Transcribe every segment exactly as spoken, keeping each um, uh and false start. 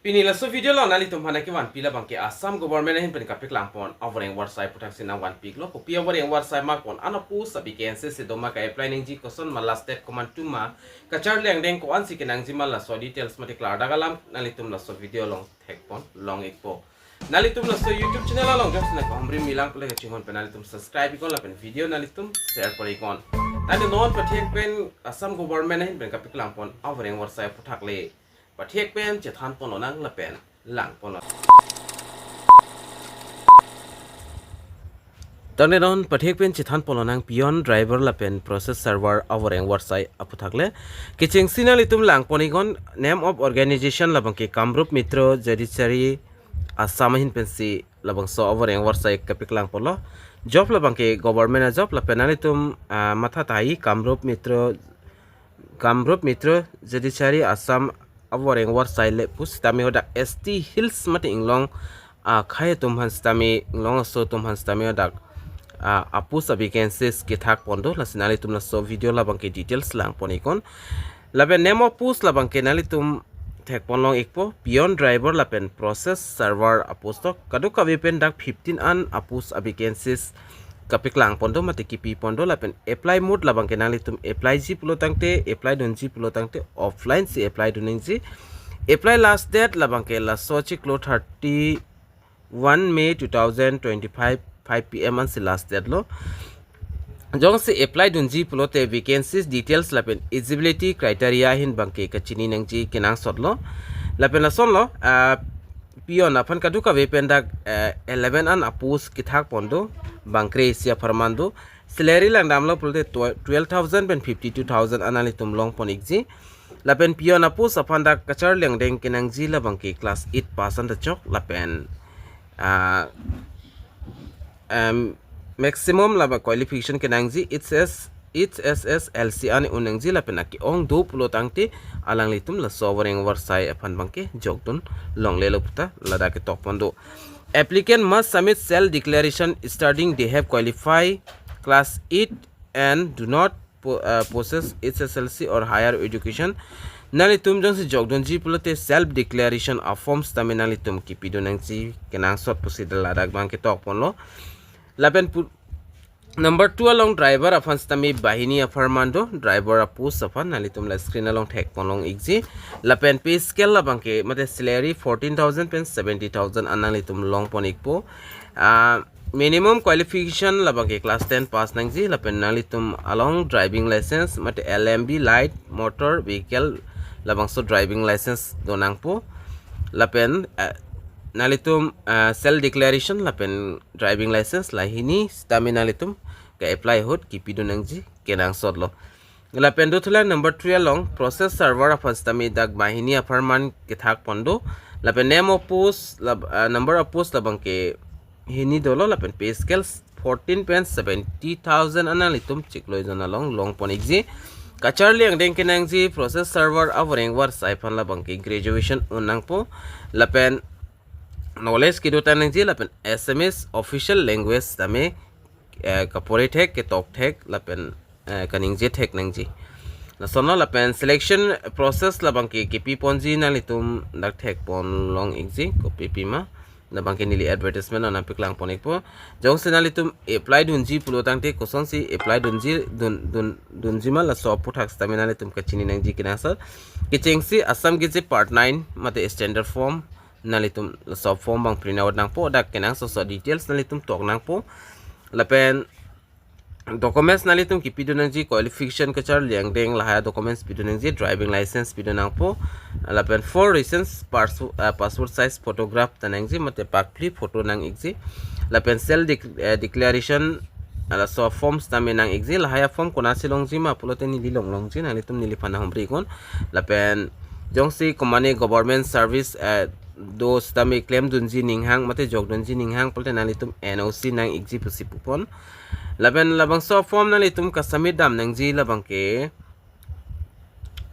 Pini laso video along nanglitum aphan nangkevanpi labangke Assam government ahin pen kapaklangpon avoreng varsai aphuthaksi nangvanpiklo. Kopi avoreng varsai ma, ko-an a-post a-vacancy si doma, ka-apply nangji koson ma, last date komantu ma, kacharli angdeng ko-ansi kenangji ma, laso details mate klardak alam nanglitum laso video along thekpon long-ikpo. Nanglitum laso YouTube channel along jongsi nangkehumri milang pule kachinghon pen nanglitum subscribe-iknon lapen video nanglitum share-pon-iknon. Tangte non pathek pen Assam government ahin pen kapaklangpon avoreng varsai aphuthak le pathek pen chethanponlonang lapen langponlonang. Tangte non pathek pen chethanponlonang peon, driver lapen process server avoreng varsai aphuthak le. Kechengsi nanglitum langpon-iknon, name of organization labangke Kamrup Metro Judiciary Assam ahin pensi labangso avoreng varsai kapaklangponlo. Job labangke government a-job lapen nanglitum, ah, matha tahai Kamrup Metro, Kamrup Metro Judiciary Assam avoreng varsai le pu sitame hadak S T Hills mate inglong, ah, akhei atum aphan sitame, inglong aso atum aphan sitame hadak, ah, a-post a-vacancies kethakpon do. Lasi nanglitum laso video labangke details langpon-iknon. Lapen name of post labangke nanglitum thekpon long-ikpo, peon, driver lapen process server a-post tok. Kadokave pen dak fifteen an a-post a-vacancies kapaklangpon do mate kipipon do. Lapen apply mode labangke nanglitum apply-ji pulo tangte, apply dunji pulo tangte offline si apply dun nangji. Apply last date labangke laso chiklo thirty one May two thousand twenty-five, five P M ansi last date lo. Jongsi apply dunji pulote vacancies details lapen eligibility criteria ahin abangke kachini nangji kenangsotlo. Lapen lasonlo, ah, peon aphan kadokave pen dak, eh, eleven an a-post kethakpon do, bangkre isi apharman do. Salary langdamlo pulote tw-, twelve thousand pen fifty-two thousand an nanglitum longpon-ikji. Lapen peon a-post aphan dak kacharli angdeng kenangji labangke class eight pass an ta chok lapen, ah, em, maximum laba qualification kenangji H S, H S S L C an un nangji lapen ake-ong do pulo tangte alanglitum laso avoreng varsai aphan abangke jokdun longlelo puta ladak ketokpon do. Applicant must submit self declaration stating they have qualified class eight and do not po-, uh, possess H S L C or higher education. Nanglitum jongsi jokdunji pulote self declaration a-form sitame nanglitum kipidun nangji kenangsot pusi ladak abang ketokponlo. Lapen pu-, number two along driver aphan sitame banghini apharman do, driver a-post aphan nanglitum la screen along thekpon long-ikji. Lapen pay scale labangke mate salary fourteen thousand pen seventy thousand an nanglitum longpon-ikpo. Ah, minimum qualification labangke class ten pass nangji lapen nanglitum along driving license mate L M V light motor vehicle labangso driving license do nangpo. Lapen, eh, nanglitum, eh, self declaration lapen driving license lahini sitame nanglitum ka-apply ahut kipidun nangji kenangsotlo. Lapen dothulang number three along process server aphan sitame dak banghini apharman kethakpon do. Lapen name of post, lab-, ah, number of post labangke hini dolo lapen pay scale fourteen pen seventy thousand an nanglitum chiklo ejon along longpon-ikji. Kacharli angdeng kenangji process server avoreng varsai aphan labangke graduation un nangpo. Lapen knowledge kedo ta nangji lapen Assamese official language sitame, eh, kapore thek, ketok thek lapen, eh, kaningje thek nangji. Lasonlo lapen selection process labangke kipiponji nanglitum dak thekpon long-ikji kopi pima. Labangke neli advertisement along nangpaklangpon-ikpo. Jongsi nanglitum apply dunji pulo tangte kosonsi apply dunji, dun, dun, dunji ma laso aphuthak sitame nanglitum kachini nangji kenangsot. Kechengsi Assam Gazette Part nine mate standard form nanglitum laso form abang print out nangpo, dak kenangsotso details nanglitum tok nangpo. Lapen documents nanglitum kipidun nangji qualification kacharli angdeng lahai documents pidun nangji, driving license pidun nangpo. Lapen four recent pass-, ah, passport size photograph ta nangji mate pakphli photo nang-ikji. Lapen self dec-, eh, declaration, ah, laso form sitame nang-ikji, lahai form konatsi longji ma pulote neli long longji, nanglitum neliphan nanghumri-iknon. Lapen jongsi komane government service, eh, do sitame klemdunji ninghang mate jokdunji ninghang pulote nanglitum N O C nang-ikji pusi pupon. Lapen labangso form nanglitum ka-submit dam nangji labangke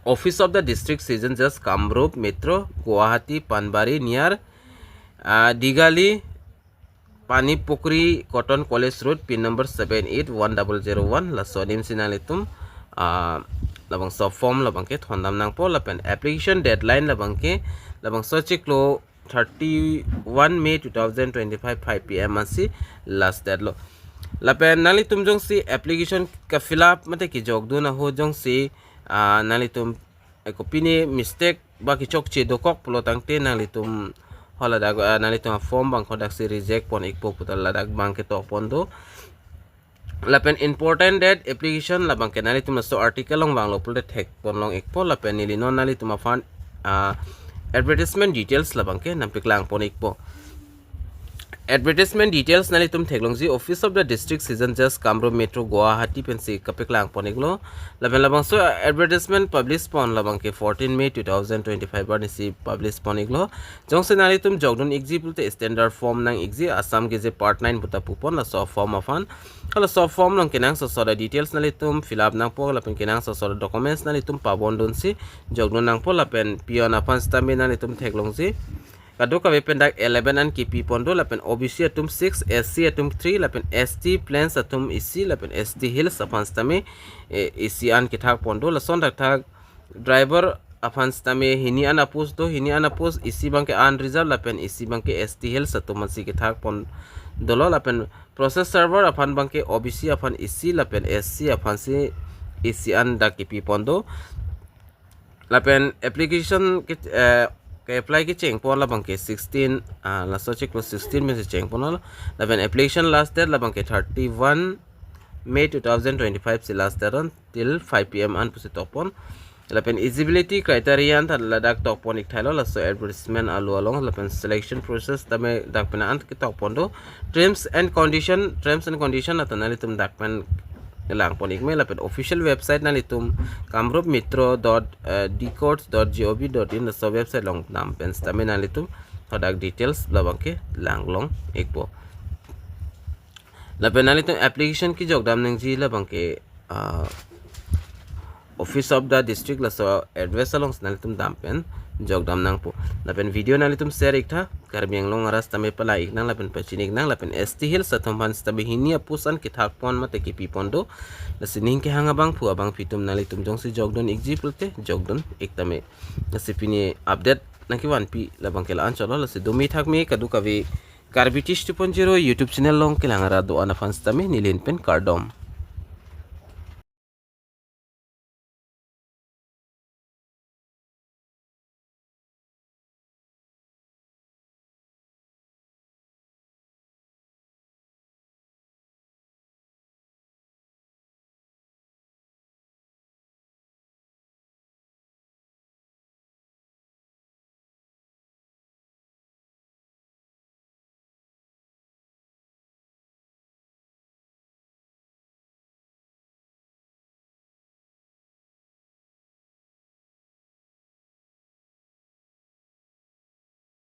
Office of the District Session Judge, Kamrup Metro, Guwahati, Panbari near, ah, Digali, Pani Pukri, Cotton College Road, pin number seven eight one double zero one, laso adim si nanglitum, ah, labangso form labangke thondam nangpo. Lapen application deadline labangke Labangso achiklo thirty-one May two thousand twenty-five, five P M ansi last date lo. Lapen nanglitum jongsi application ka fill up mate kejokdun ahut jongsi, ah, nanglitum, eh, kopine mistake ba kechokche dokok pulo tangte nanglitum haladak, ah, nanglitum a form abang haladak si reject pon ikpo puta ladak abang ketok pon do. Lapen important date application labang ke nanglitum laso article along vanglo pulote thek pon long ikpo. Lapen neli non nanglitum aphan, ah, advertisement details labang ke nangpeklang pon ikpo. Advertisement details nanglitum theklongji Office of the District Session Judge, Kamrup Metro, Guwahati pensi kapeklang pon iklo. Lapen labangso advertisement publish pon labang ke fourteen May two thousand twenty-five arnisi publish pon iklo. Jongsi nanglitum jokdun ikji pulote standard form nang ikji, Assam Gazette Part nine puta pu pon laso form aphan. Halaso form along kenangsot sot a details nanglitum fill up nangpo, lapen kenangsot sot a documents nanglitum pabondunsi jokdun nangpo. Lapen peon aphan sitame nanglitum theklongji kadokave pen dak eleven an kipi pon do, lapen O B C atum six, S C atum three, lapen S T Plains atum isi, lapen S T Hills aphan sitame, eh, isi an kethak pon do. Lason thakthak driver aphan sitame hini an a post do, hini an a post isi abang ke unreserved lapen isi abang ke S T Hills atum ansi kethak pon dolo. Lapen process server aphan abang ke O B C aphan isi lapen S C aphansi isi an dak kipi pon do. Lapen application ke, eh, ke apply kecheng pon labang ke sixteen, ah, laso achiklo sixteen pensi cheng pon lo. Lapen application last date labang ke thirty-one May two thousand twenty-five si last date on till five P M an pusi tok pon. Lapen eligibility criteria an ta ladak tok pon ik thailo laso advertisement alo along. Lapen selection process tame dak pen an ketok pon do. Terms and condition, terms and condition ata nanglitum dak pen lang pon ik me. Lapen official website nanglitum kamrup metro dot, eh, dcourts dot gov dot in laso website along dam pen sitame nanglitum hadak details labang ke lang long ikpo. Lapen nanglitum application kejok dam nangji labang ke, ah, Office of the District laso address along nanglitum dam pen jok dam nangpo. Lapen video nanglitum share ik tha, Karbi Anglong arat sitame palai ik nang lapen pachini ik nang. Lapen S T Hills atum aphan sitame hini a post an kethak pon mate kipi pon do. Lasi ning kehang abangphu abangpi atum nanglitum jongsi jokdun ikji pulote jokdun ik tame. Lasi pini update nangkevanpi labang ke la-an chotlo. Lasi dumi thak me kadokave Karbi Tish two point zero YouTube channel along kelang arat do-an aphan sitame neli pen kardom.